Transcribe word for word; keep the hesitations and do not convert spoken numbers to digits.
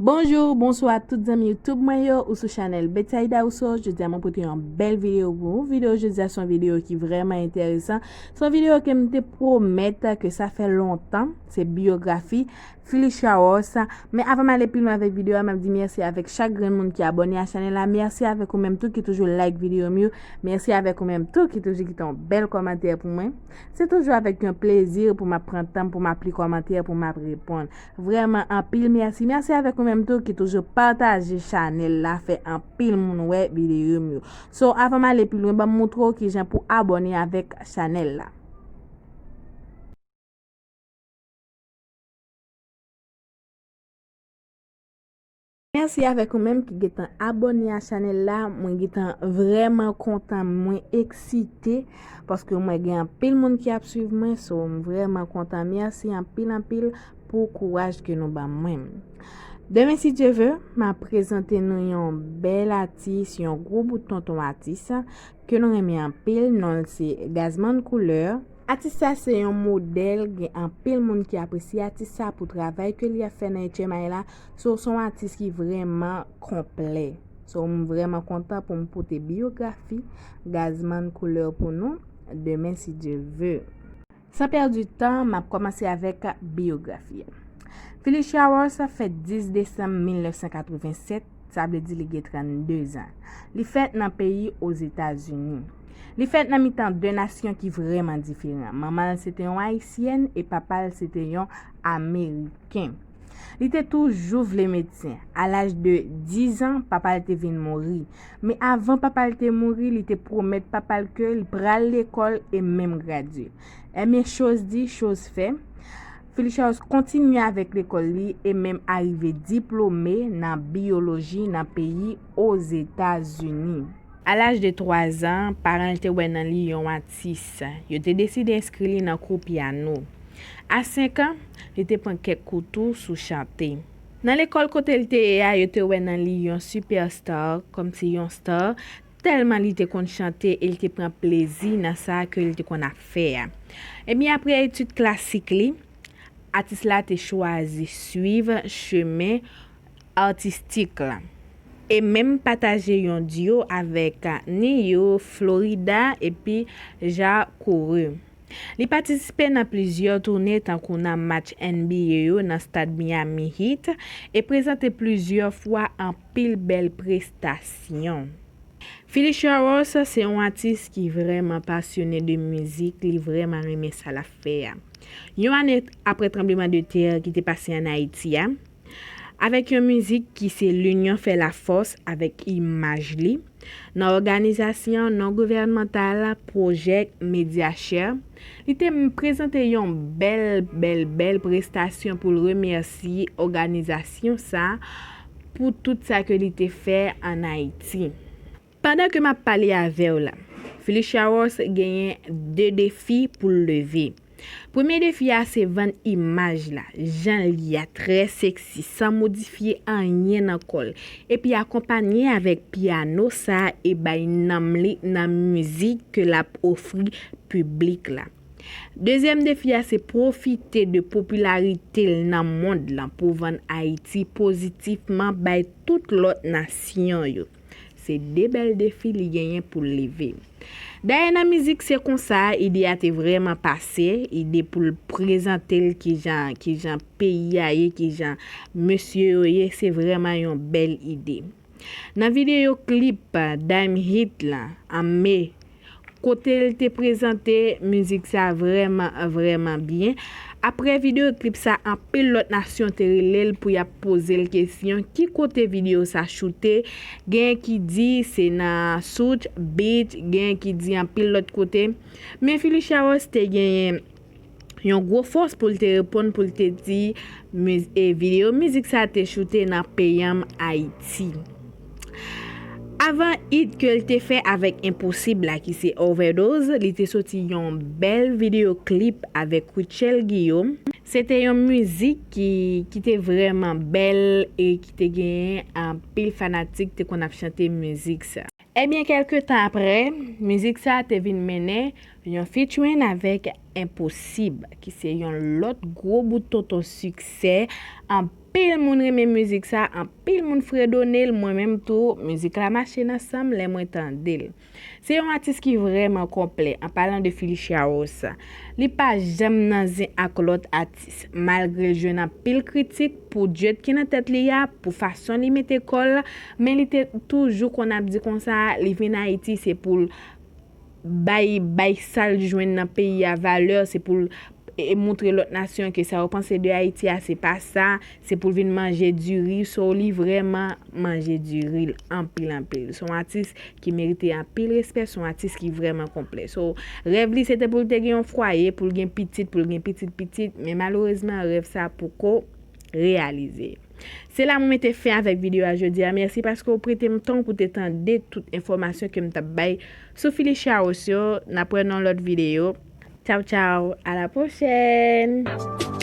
Bonjou, bonswa tout zanmi YouTube mwen yo, ou sou chanèl Betsaïda Rousseau. Jodi a mwen pote yon bèl videyo pou ou. Videyo jodi a se yon videyo ki vrèman enteresan. Se yon videyo ke m te pwomèt ke sa fè lontan. Se biyografi Phyllisia Ross. Men avan m ale pi lwen avèk videyo a, m ap di mèsi avèk chak grenn moun ki abòne a chanèl la. Mèsi avèk ou menm tou ki toujou like videyo m yo. Mèsi avèk ou menm tou ki toujou kite yon bèl kòmantè pou mwen. Se toujou avèk yon plezi pou m ap pran tan m pou m ap li kòmantè, pou m ap reponn. Vrèman anpil mèsi. Mèsi avèk ou menm tou ki toujou pataje chanèl la, fè anpil moun wè videyo m yo. So, avan m ale pi lwen, ban m montre w kijan pou abòne avèk chanèl la. Mèsi avèk ou menm ki gentan abòne a chanèl la. Mwen gentan vrèman kontan, mwen eksite paske mwen gen anpil moun ki ap swiv mwen, so m vrèman kontan. Mèsi anpil anpil pou kouraj ke nou ban mwen. Demen, si Dye ve, m ap prezante nou yon bèl atis, yon gwo bout tonton atis ke nou renmen anpil. Non l se Gazman Couleur. Atis sa se yon modèl, gen anpil moun ki apresye atis sa pou travay ke li ap fè nan H M I la. So, se yon atis ki vrèman konplè. So, m vrèman kontan pou m pote biyografi Gazman Couleur pou nou demen, si Dye ve. San pèdi tan, m ap kòmanse avèk biyografi a. Phyllisia Ross fèt dis desanm mil nèf san katreven sèt, sa vle di li gen trannde zan. Li fèt nan peyi Ozetazini. Li fèt nan mitan de nasyon ki vrèman diferan. Manman l se te yon Ayisyèn e papa l se te yon Ameriken. Li te toujou vle medsen. A laj de diz an, papa l te vin mouri. Men avan papa l te mouri, li te pwomèt papa l ke li pral lekòl e menm gradye. Ebyen, choz di, choz fè. Phyllisia Ross kontinye avèk lekòl li e menm arive diplome nan biyoloji nan peyi Ozetazini. A laj de twa zan, paran l te wè nan li yon atis. Yo te deside enskri li nan kou pyano. A senk an, li te pran kèk kou tou sou chante. Nan lekòl kote l te ye a, yo te wè nan li yon superstar, kòmsi yon star, tèlman li te konn chante e l te pran plezi nan sa ke l te konn ap fè a. Ebyen, apre etid klasik li, atis la te chwazi swiv chemen atistik la e menm pataje yon duo avèk Nio, Florida epi Ja Coureur. Li patisipe nan plizyè toune, tankou nan match N B A yo nan stad Miami Heat, e prezante plizyè fwa anpil bèl prestasyon. Phyllisia Ross se yon atis ki vrèman pasyone de mizik, li vrèman renmen sa l ap fè a. Yon ane apre tranblemanntè ki te pase ann Ayiti a, avèk yon mizik ki se L'union fait la force avèk imaj li, nan òganizasyon non gouvènmantal Project Media Share, li te m-, prezante yon bèl, bèl, bèl prestasyon pou l remèsye òganizasyon sa a pou tout sa ke li te fè ann Ayiti. Pandan ke m ap pale avè w la, Phyllisia Ross genyen de defi pou l leve. Premye defi a se vann imaj la, jan l ye a, trè seksi, san modifye anyen nan kò l, epi akonpanye avèk pyano sa a e bay nanm li nan mizik ke l ap ofri piblik la. Dezyèm defi a se pwofite de popilarite l nan mond lan pou vann Ayiti pozitivman bay tout lòt nasyon yo. Se de bèl defi li genyen pou l leve. Dayè nan mizik se konsa ide a te vrèman pase, ide pou l prezante l kijan, kijan peyi a ye, kijan mesye yo ye, se vrèman yon bèl ide. Nan videyo klip Dime Hit la, an me, kote l te prezante mizik sa vrèman, vrèman byen. Apre videyo klip sa, anpil lòt nasyon te rele l pou y ap poze l kesyon ki kote videyo sa choute. Genyen ki di se nan Soutch Beach, genyen ki di anpil lòt kote. Men Phyllisia Ross te genyen yon gwo fòs pou l te reponn, pou l te di miz-, e videyo mizik sa te choute nan peyi m, Ayiti. Avan hit ke l te fè avèk Enposib la, ki se Overdose, li te soti yon bèl videyo klip avèk Rutshelle Guillaume. Se te yon mizik ki, ki te vrèman bèl e ki te genyen anpil fanatik te konn ap chante mizik sa. Ebyen, kèlke tan apre, mizik sa te vin mennen yon featuring avèk Enposib, ki se yon lòt gwo bout tonton siksè, an Anpil moun renmen mizik sa, anpil moun fredone l, mwen menm tou, mizik la mache nan san m lè mwen tande l. Se yon atis ki vrèman konplè, an palan de Felicia Ross. Li pa janm nan zen ak lòt atis, malgre l jwenn anpil kritik pou djèt ki nan tèt li a, pou fason li mete kò l, men li te toujou konn ap di konsa, li vin Ayiti, se pou l bay, bay sa l jwenn nan peyi a valè, se pou l e, e montre lòt nasyon ke sa yo panse de Ayiti a, se pa sa, se pou l vin manje diri, so li vrèman manje diri l anpil, anpil. Se yon atis ki merite anpil respè, se yon atis ki vrèman konplè. So, rèv li se te pou l te gen yon fwaye, pou l gen pitit, pou l gen pitit pitit, men malerezman, rèv sa poko reyalize. Se la mwen mete fen avèk videyo a jodi a. Mèsi paske w prete m tan pou te tande tout enfòmasyon ke m t ap bay sou Felicia Ross yo. N ap wè nan lòt videyo. Tchaw, tchaw. A la pwochèn.